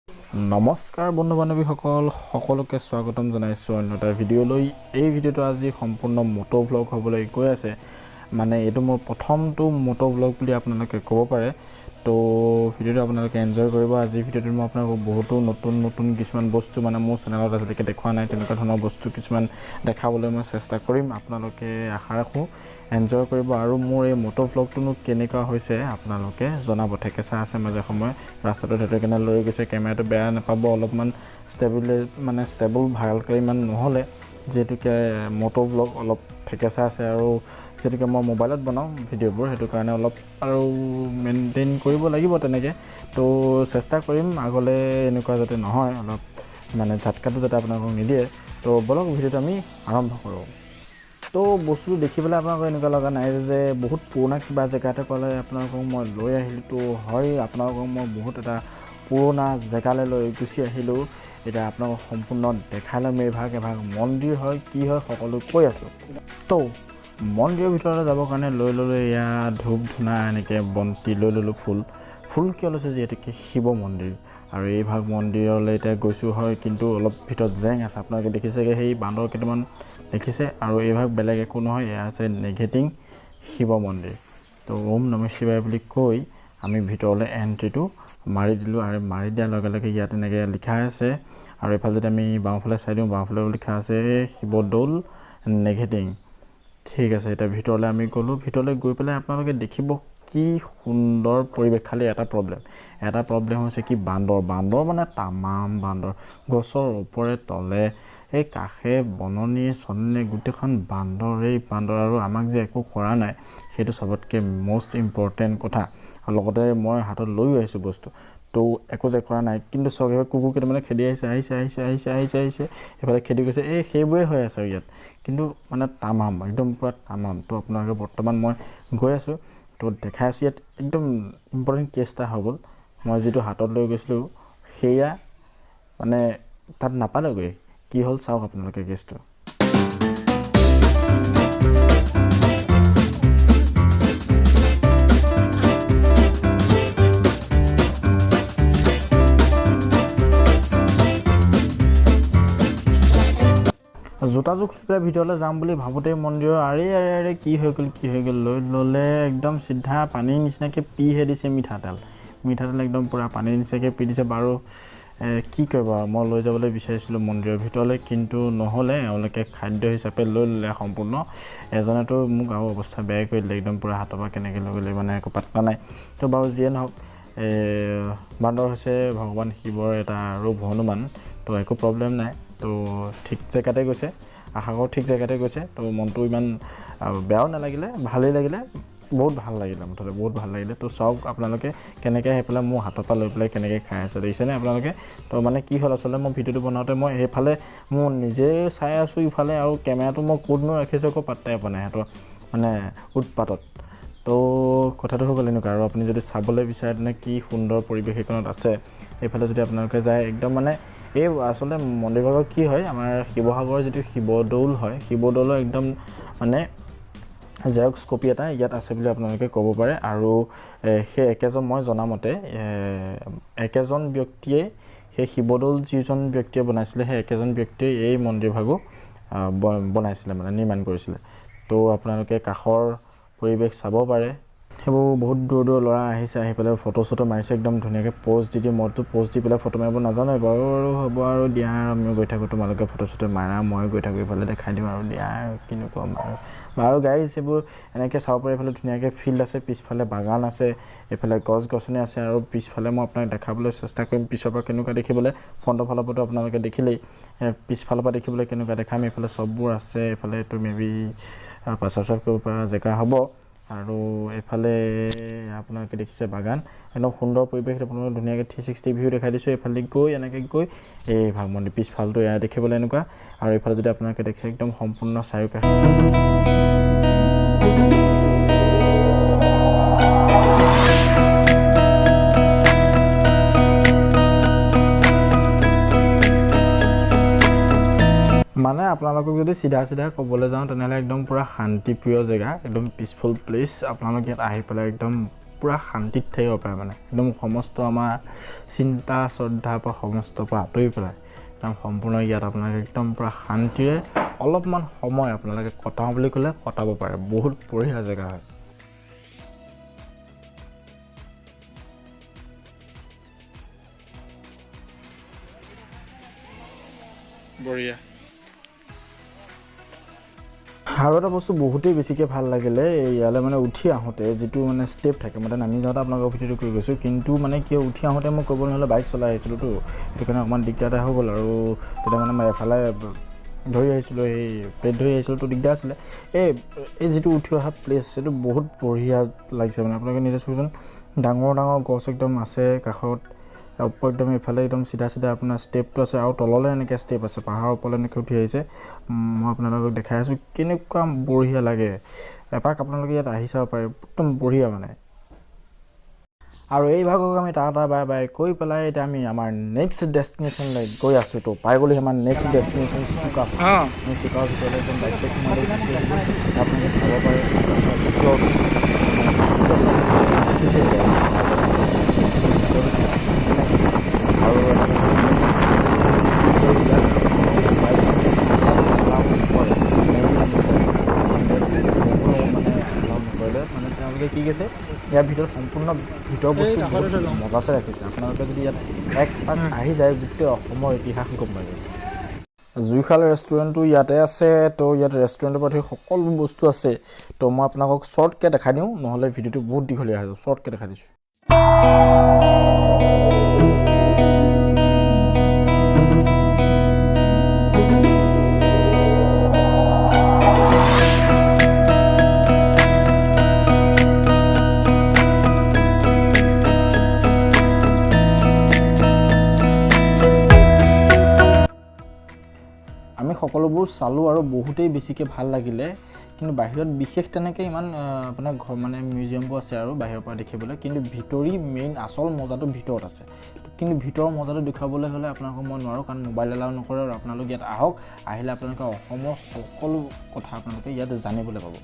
নমস্কাৰ বন্ধু বান্ধৱীসকল, সকলোকে স্বাগতম জনাইছোঁ অন্য এটা ভিডিঅ'লৈ। এই ভিডিঅ'টো আজি সম্পূৰ্ণ মটো ভ্লগ হ'বলৈ গৈ আছে। মানে এইটো মোৰ প্ৰথমটো মটো ভ্লগ বুলি আপোনালোকে ক'ব পাৰে। তো ভিডিঅ'টো আপোনালোকে এনজয় কৰিব। আজি ভিডিঅ'টোত মই আপোনালোকক বহুতো নতুন নতুন কিছুমান বস্তু, মানে মোৰ চেনেলত আজিলৈকে দেখুওৱা নাই তেনেকুৱা ধৰণৰ বস্তু কিছুমান দেখাবলৈ মই চেষ্টা কৰিম। আপোনালোকে আশা ৰাখোঁ এনজয় কৰিব। আৰু মোৰ এই মটো ভ্লগটোনো কেনেকুৱা হৈছে আপোনালোকে জনাব। থেকেচা আছে মাজে সময়ে ৰাস্তাটো, সেইটো কাৰণে লৈ গৈছে কেমেৰাটো, বেয়া নাপাব। অলপমান ষ্টেবিলাইজ, মানে ষ্টেবল ভালকৈ ইমান নহ'লে, যিহেতুকে মটো ভ্লগ অলপ থেকেচা আছে আৰু যিহেতুকে মই মোবাইলত বনাওঁ ভিডিঅ'বোৰ, সেইটো কাৰণে অলপ আৰু মেইনটেইন কৰিব লাগিব তেনেকৈ। তো চেষ্টা কৰিম আগলৈ এনেকুৱা যাতে নহয়, অলপ মানে ঝাটকাটো যাতে আপোনালোকক নিদিয়ে। তো ব'লক ভিডিঅ'টো আমি আৰম্ভ কৰোঁ। তো বস্তুটো দেখি পেলাই আপোনালোকৰ এনেকুৱা লগা নাই যে বহুত পুৰণা কিবা জেগাতে ক'লে আপোনালোকক মই লৈ আহিলোঁ? তো হয়, আপোনালোকক মই বহুত এটা পুৰণা জেগালৈ লৈ গুচি আহিলোঁ। এতিয়া আপোনালোকক সম্পূৰ্ণ দেখাই ল'ম। এইভাগ এভাগ মন্দিৰ হয়, কি হয় সকলো কৈ আছোঁ। তো মন্দিৰৰ ভিতৰলৈ যাবৰ কাৰণে লৈ ল'লোঁ এয়া ধূপ ধূনা, এনেকৈ বন্তি লৈ ল'লোঁ, ফুল। ফুল কিয় লৈছোঁ? যিহেতুকে শিৱ মন্দিৰ আৰু এইভাগ মন্দিৰলৈ এতিয়া গৈছোঁ হয়, কিন্তু অলপ ভিতৰত জেং আছে। আপোনালোকে দেখিছেগৈ, সেই বান্দৰ কেইটামান দেখিছে। আৰু এইভাগ বেলেগ একো নহয়, এয়া হৈছে নেঘেটিং শিৱ মন্দিৰ। তো ওম নমঃ শিৱায় বুলি কৈ আমি ভিতৰলৈ এণ্ট্ৰিটো মাৰি দিলোঁ। আৰু মাৰি দিয়াৰ লগে লগে ইয়াত এনেকৈ লিখা আছে। আৰু এইফালে যদি আমি বাওঁফালে চাই দিওঁ, বাওঁফালেও লিখা আছে শিৱদৌল নেঘেটিং। ঠিক আছে, এতিয়া ভিতৰলৈ আমি গ'লোঁ। ভিতৰলৈ গৈ পেলাই আপোনালোকে দেখিব কি সুন্দৰ পৰিৱেশ। খালি এটা প্ৰব্লেম হৈছে কি, বান্দৰ। বান্দৰ মানে তামাম বান্দৰ, গছৰ ওপৰে তলে, এই কাষে বননি চননি গোটেইখন বান্দৰেই বান্দৰ। আৰু আমাক যে একো কৰা নাই, সেইটো চবতকৈ মষ্ট ইম্পৰ্টেণ্ট কথা। আৰু লগতে মই হাতত লৈও আহিছোঁ বস্তু, তো একো যে কৰা নাই। কিন্তু চাওক, এইবাৰ কুকুৰ কেইটামানে খেদি আহিছে, আহিছে, আহিছে, আহিছে, আহিছে, আহিছে, এইফালে খেদি গৈছে। এই সেইবোৰেই হৈ আছে ইয়াত, কিন্তু মানে তামাম, একদম পূৰা তামাম। তো আপোনালোকে বৰ্তমান মই গৈ আছোঁ, তো দেখাই আছোঁ। ইয়াত একদম ইম্পৰ্টেণ্ট কেছ এটা হৈ গ'ল। মই যিটো হাতত লৈ গৈছিলোঁ সেয়া মানে তাত নাপালেগৈ। কি হ'ল চাওক আপোনালোকে কেছটো। জোতাযোৰ খুলি পেলাই ভিতৰলৈ যাম বুলি ভাবোঁতেই মন্দিৰৰ, আৰে আৰে আৰে, কি হৈ গ'ল, কি হৈ গ'ল! লৈ ল'লে একদম চিধা পানীৰ নিচিনাকৈ পিহে দিছে মিঠাতেল। মিঠাতেল একদম পূৰা পানীৰ নিচিনাকৈ পি দিছে। বাৰু কি কৰিব আৰু, মই লৈ যাবলৈ বিচাৰিছিলোঁ মন্দিৰৰ ভিতৰলৈ, কিন্তু নহ'লে। এওঁলোকে খাদ্য হিচাপে লৈ ল'লে সম্পূৰ্ণ। এজনেতো মোক আৰু অৱস্থা বেয়াই কৰি দিলে, একদম পূৰা হাতৰ পৰা কেনেকৈ লৈ গ'লে মানে একো পাত্তা নাই। তো বাৰু যিয়ে নহওক, বান্দৰ হৈছে ভগৱান শিৱৰ এটা ৰূপ হনুমান। তো একো প্ৰব্লেম নাই। তো ঠিক জেগাতে গৈছে, আশা কৰোঁ ঠিক জেগাতে গৈছে। তো মনটো ইমান বেয়াও নালাগিলে, ভালেই লাগিলে, বহুত ভাল লাগিলে, মুঠতে বহুত ভাল লাগিলে। তো চাওক আপোনালোকে কেনেকৈ আহি পেলাই মোৰ হাতৰ পৰা লৈ পেলাই কেনেকৈ খাই আছে, দেখিছেনে আপোনালোকে? তো মানে কি হ'ল, আচলতে মই ভিডিঅ'টো বনাওঁতে মই সেইফালে মোৰ নিজে চাই আছোঁ ইফালে, আৰু কেমেৰাটো মই ক'তনো ৰাখিছোঁ একো পাত্তাই পোৱা নাই সিহঁতৰ মানে উৎপাতত। তো কথাটো হৈ গ'ল এনেকুৱা। আৰু আপুনি যদি চাবলৈ বিচাৰে তেনে কি সুন্দৰ পৰিৱেশ এইখনত আছে। এইফালে যদি আপোনালোকে যায়, একদম মানে এই আচলতে মন্দিৰভাগৰ কি হয়, আমাৰ শিৱসাগৰৰ যিটো শিৱদৌল হয়, শিৱদৌলৰ একদম মানে জেৰক্স কপি এটা ইয়াত আছে বুলি আপোনালোকে ক'ব পাৰে। আৰু সেই একেজন, মই জনামতে একেজন ব্যক্তিয়ে, সেই শিৱদৌল যিজন ব্যক্তিয়ে বনাইছিলে, সেই একেজন ব্যক্তিয়ে এই মন্দিৰভাগো বনাইছিলে, মানে নিৰ্মাণ কৰিছিলে। তো আপোনালোকে কাষৰ পৰিৱেশ চাব পাৰে। সেইবোৰ বহুত দূৰ দূৰ ল'ৰা আহিছে, আহি পেলাই ফটো চটো মাৰিছে একদম ধুনীয়াকৈ প'জ দি দি। মইতো প'জ দি পেলাই ফটো মাৰিব নাজানোৱে বাৰু। আৰু হ'ব আৰু দিয়া আৰু, আমিও গৈ থাকোঁ, তোমালোকে ফটো চটো মাৰা, ময়ো গৈ থাকোঁ ইফালে, দেখাই দিম আৰু দিয়া আৰু কিনো ক'ম আৰু। বাৰু গাইজ, এইবোৰ এনেকৈ চাব পাৰি। এইফালে ধুনীয়াকৈ ফিল্ড আছে, পিছফালে বাগান আছে, এইফালে গছ গছনি আছে। আৰু পিছফালে মই আপোনাক দেখাবলৈ চেষ্টা কৰিম পিছৰ পৰা কেনেকুৱা দেখিবলৈ। ফ্ৰণ্টৰ ফালৰ পৰাতো আপোনালোকে দেখিলেই, পিছফালৰ পৰা দেখিবলৈ কেনেকুৱা দেখাম। এইফালে চববোৰ আছে। এইফালে এইটো মে বি প্ৰস্ৰাৱ কৰিব পৰা জেগা হ'ব। আৰু এইফালে আপোনালোকে দেখিছে বাগান, একদম সুন্দৰ পৰিৱেশ। আপোনালোকে ধুনীয়াকৈ 360 ভিউ দেখাই দিছোঁ। এইফালে গৈ এনেকৈ গৈ এই ভাগ মন্দিৰ পিছফালটো এয়া দেখিবলৈ এনেকুৱা। আৰু এইফালে যদি আপোনালোকে দেখে, একদম সম্পূৰ্ণ চাৰিওকাষ। মানে আপোনালোকক যদি চিধা চিধা ক'বলৈ যাওঁ, তেনেহ'লে একদম পূৰা শান্তিপ্ৰিয় জেগা, একদম পিচফুল প্লেচ। আপোনালোক ইয়াত আহি পেলাই একদম পূৰা শান্তিত থাকিব পাৰে। মানে একদম সমস্ত আমাৰ চিন্তা শ্ৰদ্ধাৰ পৰা সমস্তৰ পৰা আঁতৰি পেলাই একদম সম্পূৰ্ণ ইয়াত আপোনালোকে একদম পূৰা শান্তিৰে অলপমান সময় আপোনালোকে কটাওঁ বুলি ক'লে কটাব পাৰে। বহুত বঢ়িয়া জেগা হয়। বঢ়িয়া। আৰু এটা বস্তু বহুতেই বেছিকৈ ভাল লাগিলে, ইয়ালৈ মানে উঠি আহোঁতে যিটো মানে ষ্টেপ থাকে, মানে নামি যাওঁতে আপোনালোকৰ ভিডিঅ'টো কৰি গৈছোঁ, কিন্তু মানে কিয় উঠি আহোঁতে মই ক'ব নহ'লে বাইক চলাই আহিছিলোঁতো, সেইটো কাৰণে অকণমান দিগদাৰ এটা হৈ গ'ল। আৰু তেতিয়া মানে মই এফালে ধৰি আহিছিলোঁ, সেই প্লেট ধৰি আহিছিলোঁ, তো দিগদাৰ আছিলে। এই এই যিটো উঠি অহা প্লেচ, সেইটো বহুত বঢ়িয়া লাগিছে। মানে আপোনালোকে নিজে চাওকচোন, ডাঙৰ ডাঙৰ গছ একদম আছে কাষত, ওপৰত একদম এইফালে একদম চিধা চিধা আপোনাৰ ষ্টেপটো আছে, আৰু তললৈ এনেকৈ ষ্টেপ আছে, পাহাৰৰ ওপৰলৈ এনেকৈ উঠি আহিছে। মই আপোনালোকক দেখাই আছোঁ কেনেকুৱা বঢ়িয়া লাগে। এপাক আপোনালোকে ইয়াত আহি চাব পাৰে, একদম বঢ়িয়া মানে। আৰু এই ভাগক আমি টাটা বাই বাই কৈ পেলাই এতিয়া আমি আমাৰ নেক্সট ডেষ্টিনেশ্যনলৈ গৈ আছোঁ। তো পাই গ'লোহি আমাৰ নেক্সট ডেষ্টিনেশ্যন চুকাফা। আমি চুকাফাৰ ভিতৰলৈ একদম বাইক চাইক সোমাই লৈ গুচি আহিলোঁ। আপোনালোকে চাব পাৰে চুকাফাৰ ভিতৰত দেখিছে। আৰু এটা কথা, মোবাইল এলাউ নকৰে, মানে এলাউ নকৰিলে মানে তেওঁলোকে কি কৈছে, ইয়াৰ ভিতৰত সম্পূৰ্ণ ভিতৰৰ বস্তু বহুত মজাছে ৰাখিছে। আপোনালোকে যদি ইয়াত এক পাক আহি যায়, গোটেই অসমৰ ইতিহাস গম পাই যাব। জুইশাল ৰেষ্টুৰেণ্টটো ইয়াতে আছে। তো ইয়াত ৰেষ্টুৰেণ্টৰ পৰা ধৰি সকলো বস্তু আছে। তো মই আপোনালোকক শ্বৰ্টকৈ দেখাই দিওঁ, নহ'লে ভিডিঅ'টো বহুত দীঘলীয়া হৈ যাব। শ্বৰ্টকৈ দেখাই দিছোঁ। আমি সকলোবোৰ চালোঁ আৰু বহুতেই বেছিকৈ ভাল লাগিলে। কিন্তু বাহিৰত বিশেষ তেনেকৈ ইমান আপোনাৰ ঘৰ মানে মিউজিয়ামবোৰ আছে আৰু বাহিৰৰ পৰা দেখিবলৈ, কিন্তু ভিতৰি মেইন আচল মজাটো ভিতৰত আছে। কিন্তু ভিতৰৰ মজাটো দেখুৱাবলৈ হ'লে আপোনালোকক মই নোৱাৰোঁ, কাৰণ মোবাইল এলাউ নকৰে। আৰু আপোনালোক ইয়াত আহক, আহিলে আপোনালোকে অসমৰ সকলো কথা আপোনালোকে ইয়াত জানিবলৈ পাব।